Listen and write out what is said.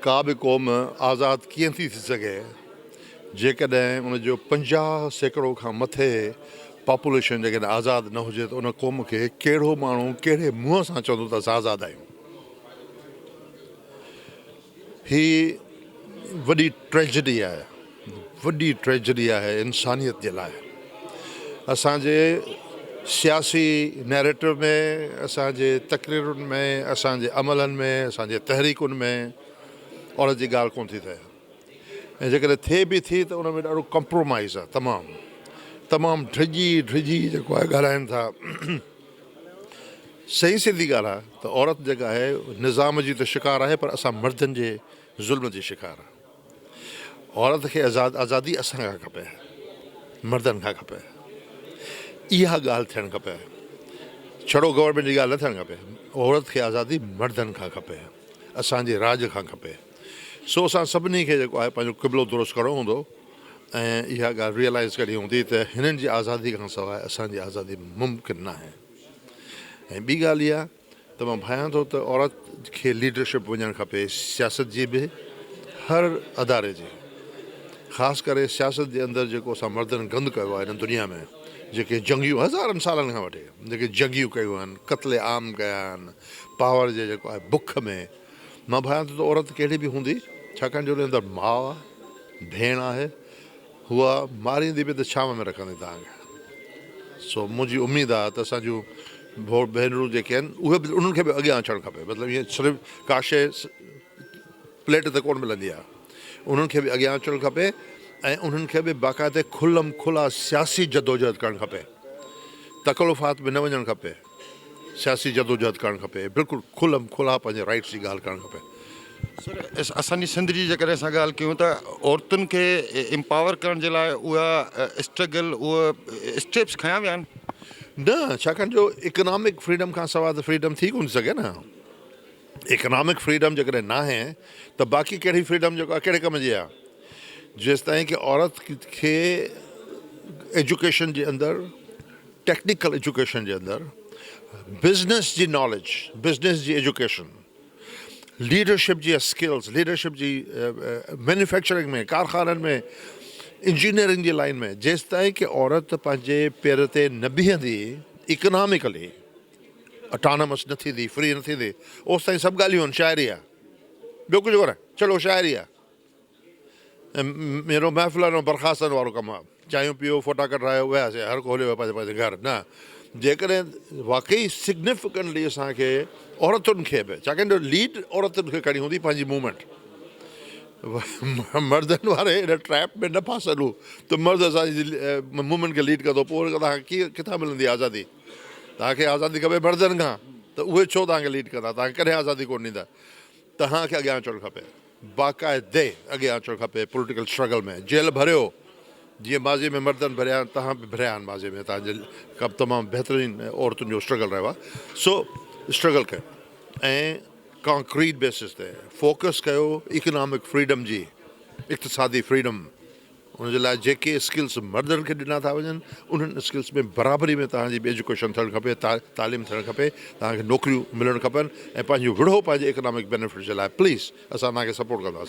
ڪا به قوم آزاد ڪيئن ٿي ٿي سگهي جيڪڏهن ان جو 50% کان مٿي پاپوليشن جيڪڏهن آزاد نه هجي ته ان قوم کي ڪهڙو ماڻهو ڪهڙي منهن سان چوندو ته اسان آزاد آهيون. هي وڏي ٽريجڊي آهي، وڏي ٽريجڊي آهي انسانيت جي لاء. اسان جي سياسي نيريٽو ۾، اسان جي تقريرن ۾، اسان جي عملن ۾، اسان جي تحريڪن ۾ عورت جي ڳالهه ڪونه ٿي ٿئي ۽ جيڪڏهن ٿئي به ٿي ته ان ۾ ڏاڍو ڪمپرومائز آهي تمام تمام ڊڄي ڊڄي جيڪو آهي ڳالهائين ٿا. صحيح سڌي ڳالهه آهي ته عورت جيڪا آهي نظام جي ته شڪار آهي پر اسان مردن جي ظلم جي شڪار آهي. عورت کي آزاد آزادي اسان کان کپي مردن کان کپي اها ڳالهه ٿيڻ کپي ڇڙو گورنمينٽ جي ڳالهه نه ٿيڻ کپي عورت کي آزادي مردن کان کپي اسان جي راڄ کان کپي سو اسان سڀني کي جيڪو آهي پنهنجو قبلو درست ڪرڻو هوندو ۽ اها ڳالهه ريئلائز ڪرڻي هوندي ته هنن جي آزادي کان سواء اسان جي آزادي ممڪن ناهي ۽ ٻي ڳالهه اها ته مان ڀانيان ٿو ته عورت کي ليڊرشپ وڃڻ کپي سياست جي به هر اداري جي خاص ڪري سياست جي اندر جيڪو اسان مردن گند ڪيو آهي هن دنيا ۾ جيڪي جنگيون هزارن سالن کان وٺي جيڪي جنگيون ڪيون آهن قتل عام ڪيا آهن پاور جي جيڪو آهي بک ۾ مان ڀانيان ٿو ته عورت ڪهڙي به هوندي ڇاڪاڻ جو ان اندر ماء آهي ڀيڻ آهي هوء ماريندي به ته ڇانو ۾ رکندي توهان کي. سو منهنجي اميد آهي ته اسان جون ڀينرون جيڪي آهن اهي به انهن کي به اڳيان اچڻ کپي. مطلب ائين صرف ڪا شيء پليٽ تي ڪونه ملندي آهي. انهن کي به اڳيان اچڻ کپي ۽ انهن کي به باقاعدي کلم کلا سياسي جدوجهد ڪرڻ کپي. تڪلفات ۾ نه وڃڻ کپي. سياسي جدوجهد ڪرڻ کپي بلڪل کلم کلا پنهنجي رائٽس جي ڳالهه ڪرڻ کپي. سر اسان جي سنڌ جي جيڪڏهن اسان ڳالهه ڪيون ته عورتن کي امپاور ڪرڻ جي لاء اها اسٽرگل اهي اسٽيپس کنيا ويا آهن؟ نه ڇاڪاڻ جو اڪنامڪ فريڊم کان سواء ته فريڊم ٿي ڪونه ٿي سگهي نه اڪنامڪ فريڊم جيڪڏهن ناهي ته باقي ڪهڙي فريڊم جيڪو آهي ڪهڙي ڪم جي آهي جيستائين ڪي عورت کي ايجوڪيشن جي اندر ٽيڪنيڪل ايجوڪيشن جي اندر بزنس جي ناليج بزنس جي ايجوڪيشن ليڊرشپ جي اسڪلز ليڊرشپ جي مينوفيڪچرنگ ۾ ڪارخانن ۾ انجنيئرنگ جي لائن ۾ جيستائين ڪي عورت پنهنجي پير تي نه بيهندي اڪناميڪلي اٽانومس نه ٿيندي فري نه ٿيندي اوستائين سڀ ڳالهيون آهن شاعري آهي ٻيو ڪجهه ڪونه چلو شاعري آهي ميرو محفلن ۽ برخاستن وارو ڪم آ. چانهيون پيئو، فوٽا ڪڍرايو، وياسين، هر ڪو هليو ويو پنهنجي پنهنجي گهر. نه، جيڪڏهن واقعي سگنيفڪنٽلي اسان کي عورتن کي به، ڇاڪاڻ جو ليڊ عورتن کي کڻي هوندي پنهنجي موومينٽ. مردن واري ان ٽريپ ۾ نه ڦاسن هو ته مرد اسان جي موومينٽ کي ليڊ ڪندو، پوء توهان کي ڪيئن ڪٿان ملندي آزادي؟ توهان کي آزادي کپي مردن کان ته اهي ڇو توهان کي ليڊ ڪندا؟ توهان کي ڪڏهن آزادي ڪونه ڏيندا. توهان کي اڳيان اچڻ کپي. باقاعدي اڳيان اچڻ کپي پوليٽيڪل اسٽرگل ۾ جيل ڀريو جيئن ماضي ۾ مردن ڀريا آهن توهان به ڀريا آهن ماضي ۾ توهان جي ڪم تمام بهترين عورتن جو اسٽرگل رهيو آهي سو اسٽرگل ڪيو ۽ ڪانڪريٽ بيسس تي فوڪس ڪيو اڪنامڪ فريڊم جي اقتصادي فريڊم ان جي لاء جيڪي اسڪلس مردن کي ڏنا ٿا وڃن انهن اسڪلس ۾ برابري ۾ توهان جي به ايجوڪيشن ٿيڻ کپي تعليم ٿيڻ کپي توهان کي نوڪريون ملڻ کپن ۽ پنهنجو وڙهو پنهنجي اڪنامڪ بينيفٽ جي لاء پليز اسان توهان کي سپورٽ ڪنداسين.